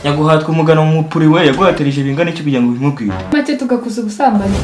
Nyaguhatwa umugano mu mupuri we, yaguhatirije bingana iki kugira ngo ubimubwire? Make tugakuza ubusambanyi.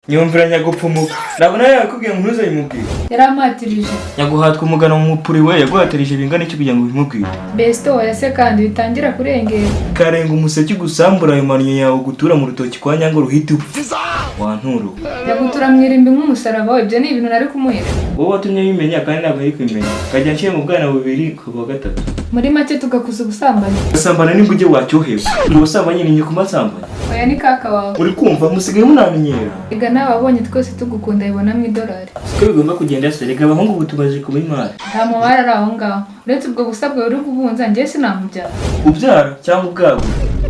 Nyumvira nyagupfumuka, ntabwo nawe yakubwiye ngo ntuzabimubwire. Yarampatirije. Nyaguhatwa umugano mu mupuri we, yaguhatirije bingana iki kugira ngo ubimubwire? Besto, oya se kandi bitangira kurengera. Karenga umuseke gusambura ayo mannyo yawe gutura mu rutoki kwa nyango ruhita upfa wanturu. Nyagutura mu irimbi nk'umusaraba we, ibyo ni ibintu nari kumuhera. Wowe watumye bimenya kandi ntabwo nari kubimenya, kajya nshyira mu bwana bubiri ku wa gatatu. Muri make tugakuza ubusambanyi. Gusambana n'inguge wacyohewe, ngo ubusambanyi ni nyoko masambanya. Oya, ni kaka wawe. Uri kumva musigaye munamenyera. Ega nawe wabonye twese tugukunda yibonamo idolari. Siko bigomba kugenda se, reka abahungu ubu tumaze kuba imari. Nta mubare ari aho ngaho uretse ubwo busabwa uri kubunza, njye sinamubyara. Ubyara cyangwa ubwagura,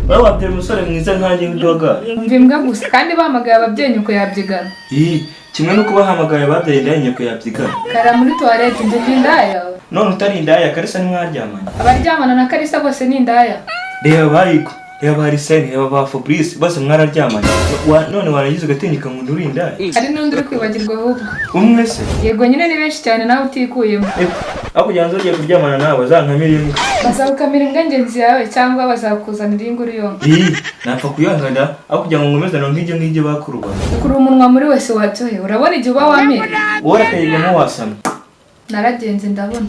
wowe wabyara umusore mwiza nkanjye w'indoga. Umva imbwa gusa kandi bahamagaye ababyeyi nyoko yabyigana. Ii, kimwe no kubahamagaye ababyaye indaya nyoko yabyigana. Kara muri tuwarete, njye ndi indaya? None utari indaya, Karisa ntimwaryamanye? Abaryamana na Karisa bose ni indaya? Reba bayiko, reba ba Arsene, reba ba Fabrice, bose mwararyamanye. None warangiza ugatinyuka ngo uri indaya? Hari n'undi uri kwibagirwa ahubwo. Umwe se? Yego nyine, ni benshi cyane nawe utikuyemo. Eh, aho kugira ngo nzongere kuryamana nawe bazankamire imbwa. Bazagukamira imbwa ngenzi yawe cyangwa bazakuzanira inguru yombi? Ii, napfa kuyangana aho kugira ngo nkomeze nonke ibyo ngibyo bakurubana. Ukura umunwa muri wese wacyohe, urabona igihe uba wamereye. Wowe urakayigamo wasamye. Naragenze ndabona.